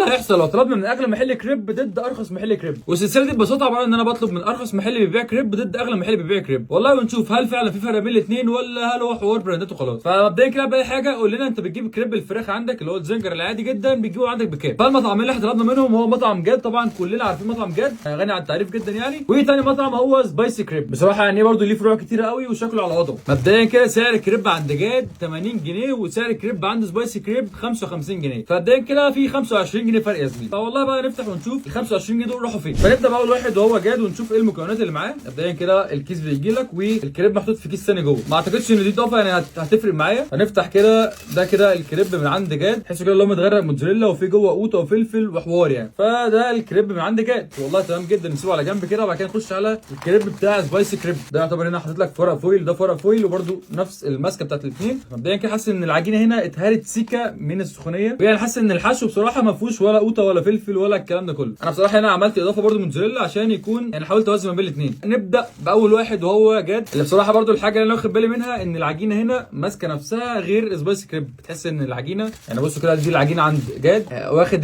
اللي هيحصل لو طلبنا من اغلى محل كريب ضد ارخص محل كريب؟ والسلسله دي ببساطة عبارة ان انا بطلب من ارخص محل بيبيع كريب ضد اغلى محل بيبيع كريب، والله ونشوف هل فعلا في فرق بين الاثنين ولا هل هو حوار براندات وخلاص. فمبدئيا كده باي حاجة قول لنا انت بتجيب كريب الفراخ عندك اللي هو الزنجر العادي جدا بتجيبه عندك بكام؟ فالمطعمين اللي احنا طلبنا منهم هو مطعم جاد، طبعا كلنا عارفين مطعم جاد، غني عن التعريف جدا يعني. وتاني مطعم هو سبايسي كريب، بصراحة يعني برده ليه فروع كتيرة قوي وشكله على وضعه. مبدئيا كده سعر الكريب عند جاد 80 جنيه وسعر الكريب عند سبايسي كريب 55 جنيه، فمبدئيا كده في 25 جنيه فرق يا زميلي. فوالله بقى نفتح ونشوف ال 25 جنيه دول راحوا فين. فنبدا باول واحد وهو جاد ونشوف ايه المكونات اللي معاه. مبدئيا كده الكيس بيجي لك والكريب محطوط في كيس ثاني جوه، ما اعتقدش ان دي اضافه يعني هتفرق معايا. هنفتح كده، ده كده الكريب من عند جاد، تحسه كده اللي هو متغرق موتزاريلا وفي جوه قوطه وفلفل وحوار يعني. فده الكريب من عند جاد، والله تمام جدا، نسيبه على جنب كده. وبعد كده نخش على الكريب بتاع سبايسي كريب. ده يعتبر هنا حاطط لك ورق foil، ده ورق foil وبرده نفس الماسكه بتاعت الاثنين. مبدئيا كده حاسس ان العجينة هنا اتهرت سيكه من السخونيه، ويعني حاسس ان الحشو بصراحة ما فيهوش ولا قوطه ولا فلفل ولا الكلام ده كله. انا بصراحة هنا عملت اضافه برده موتزاريلا عشان يكون يعني حاولت اوزن ما بين الاثنين. نبدا باول واحد وهو جاد، اللي بصراحة برده الحاجة اللي انا واخد بالي منها ان العجينة هنا ماسكه نفسها غير سبايسي كريب. بتحس ان العجينة يعني بصوا كده دي العجينة عند جاد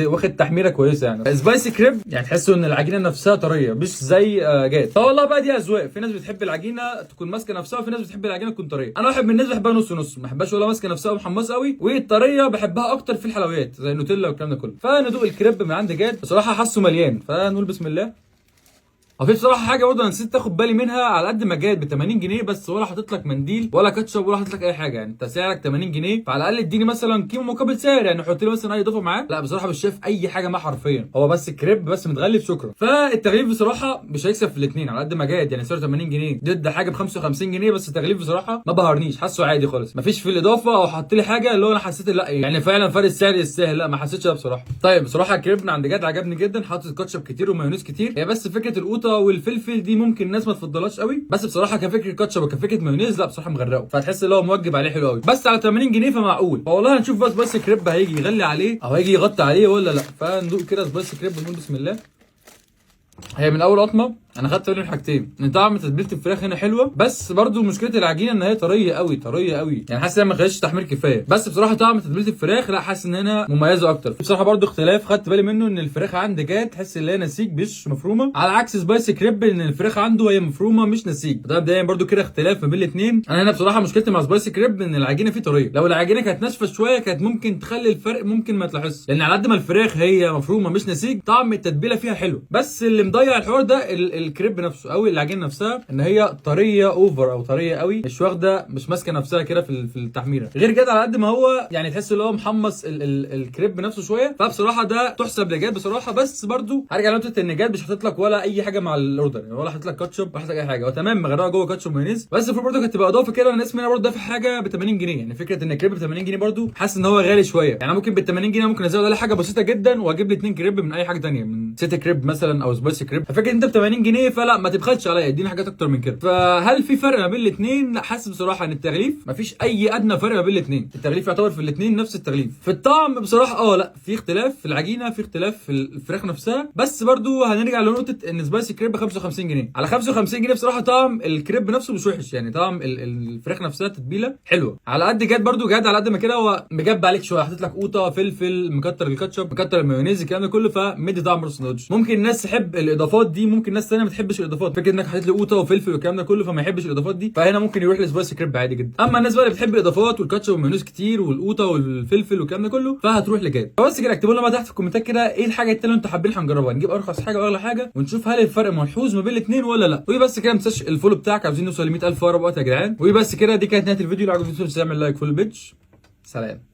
واخد تحميره كويسة يعني. سبايسي كريب يعني تحسوا ان العجينة نفسها طرية مش زي جاد. فوالله بقى دي اذواق، في ناس بتحب العجينة تكون ماسكه نفسها وفي ناس بتحب العجينة تكون طرية. انا واحد من الناس بحبها نص نص، ما بحبهاش ولا ماسكه نفسها ومحمصه قوي، والطريه بحبها اكتر في الحلويات زي النوتيلا والكلام ده كله. فندوق الكريب من عند جاد، بصراحة حاسه مليان، فنقول بسم الله. هو في بصراحة حاجة برضه انا نسيت اخد بالي منها، على قد ما جاد ب 80 جنيه بس ولا حاطط لك منديل ولا كاتشب ولا حاطط لك اي حاجة. يعني انت سعرك 80 جنيه فعلى الاقل اديني مثلا قيمة مقابل سعر، يعني حط لي مثلا اي اضافه معاه. لا بصراحة مش شايف اي حاجة معاه حرفيا، هو بس كريب بس متغلف شكرا. فالتغليف بصراحة مش هيكسب في الاثنين، على قد ما جاد يعني سعره 80 جنيه ضد حاجة ب 55 جنيه، بس التغليف بصراحة ما بهرنيش، حاسه عادي خالص، مفيش في الاضافة او حط لي حاجة اللي هو انا حسيت لا يعني فعلا فرق السعر يستاهل، لا ما حسيتش ده بصراحة. طيب بصراحة الكريب من عند جاد عجبني جدا، حاطط كاتشب كتير ومايونيز كتير. هي بس فكرة القوطه والفلفل دي ممكن الناس ما تفضلهاش قوي، بس بصراحة كفكرة كاتشب وكفكره مايونيز لا بصراحة مغرقة، فهتحس ان هو موجب عليه حلو قوي، بس على 80 جنيه فمعقول. فوالله هنشوف بس سبايسي كريب هيجي يغلي عليه او هيجي يغطي عليه ولا لا. فندوق كده سبايسي كريب ونقول بسم الله. هي من اول قطمه انا خدت بالي من حاجتين، ان طعم تتبيله الفراخ هنا حلوة، بس برضو مشكلة العجينة ان هي طرية قوي طرية قوي، يعني حاسس ان ما خدتش تحمير كفاية. بس بصراحة طعم تتبيله الفراخ لا حاسس ان هنا مميزة اكتر. بصراحة برضو اختلاف خدت بالي منه ان الفراخ عند جاد تحس ان هي نسيج مش مفرومه، على عكس سبايسي كريب ان الفراخ عنده هي مفرومه مش نسيج. ده مبدئيا برضو كده اختلاف ما بين الاثنين. انا هنا بصراحة مشكلتي مع سبايسي كريب ان العجينة فيه طرية، لو العجينة كانت ناشفة شوية كانت ممكن تخلي الفرق ممكن ما تلاحظش، لان على قد ما الفراخ هي مفرومه مش نسيج طعم التتبيله فيها حلو، بس اللي مضيع الحوار ده الكريب نفسه او العجينة نفسها ان هي طرية over او طرية قوي، مش واخده مش ماسكه نفسها كده في التحميره. غير كده على قد ما هو يعني تحس ان هو محمص الكريب نفسه شوية. فبصراحة ده تحسب لجاد بصراحة، بس برضو هرجع لنقطة ان جاد مش حاطط لك ولا اي حاجة مع ال order، يعني ولا حاطط لك كاتشب ولا حاطط لك اي حاجة، هو تمام مغرقة جوه كاتشب مايونيز، بس المفروض برضو كانت تبقى اضافه كده. انا اسمي انا برضو دافع حاجة ب 80 جنيه، يعني فكرة ان الكريب ب 80 جنيه برضو حاسس ان هو غالي شوية. يعني ممكن بال 80 جنيه ممكن ازود عليه حاجة بسيطة جدا واجيب لي 2 كريب من اي حاجة ثانية، من سيتي كريب مثلا او سبايسي كريب. ففكره انت ب 80 جنيه فلا ما تبخلش عليا، اديني حاجات اكتر من كده. فهل في فرق ما بين الاثنين؟ لا حاسس بصراحة ان التغليف مفيش اي ادنى فرق ما بين الاثنين، التغليف يعتبر في الاثنين نفس التغليف. في الطعم بصراحة لا في اختلاف في العجينة، في اختلاف في الفراخ نفسها، بس برضو هنرجع لنقطة ان سبايسي كريب 55 جنيه على 55 جنيه بصراحة طعم الكريب نفسه مش وحش، يعني طعم الفراخ نفسها تتبيله حلوة. على قد جاد برضو جاد على قد ما كده هو مجب عليك شوية، حاطط لك قوطه فلفل، مكتر الكاتشب، مكتر المايونيز، الكلام ده كله، فمدي طعم الساندوتش. ممكن الناس تحب الاضافات دي، ممكن ناس ثانية ما تحبش الاضافات، فكرة انك حاطط لي قوطه وفلفل والكلام ده كله فما يحبش الاضافات دي، فهنا ممكن يروح لسبايسي كريب عادي جدا. اما الناس بقى اللي بتحب الاضافات والكاتشب والمايونيز كتير والقوطه والفلفل والكلام ده كله فهتروح لجاد. فبس كده اكتبوا لنا بقى تحت في الكومنتات كده ايه الحاجة التانية اللي انتوا حابين هنجربها، نجيب ارخص حاجة واغلى حاجة ونشوف هل الفرق ملحوظ ما بين الاثنين ولا لا. وبس كده ما تنساش ال follow بتاعك، عاوزين نوصل ل 100000 في اقرب وقت يا جدعان. وبس كده دي كانت نهاية الفيديو، لو عجبك الفيديو تعمل like follow page. سلام.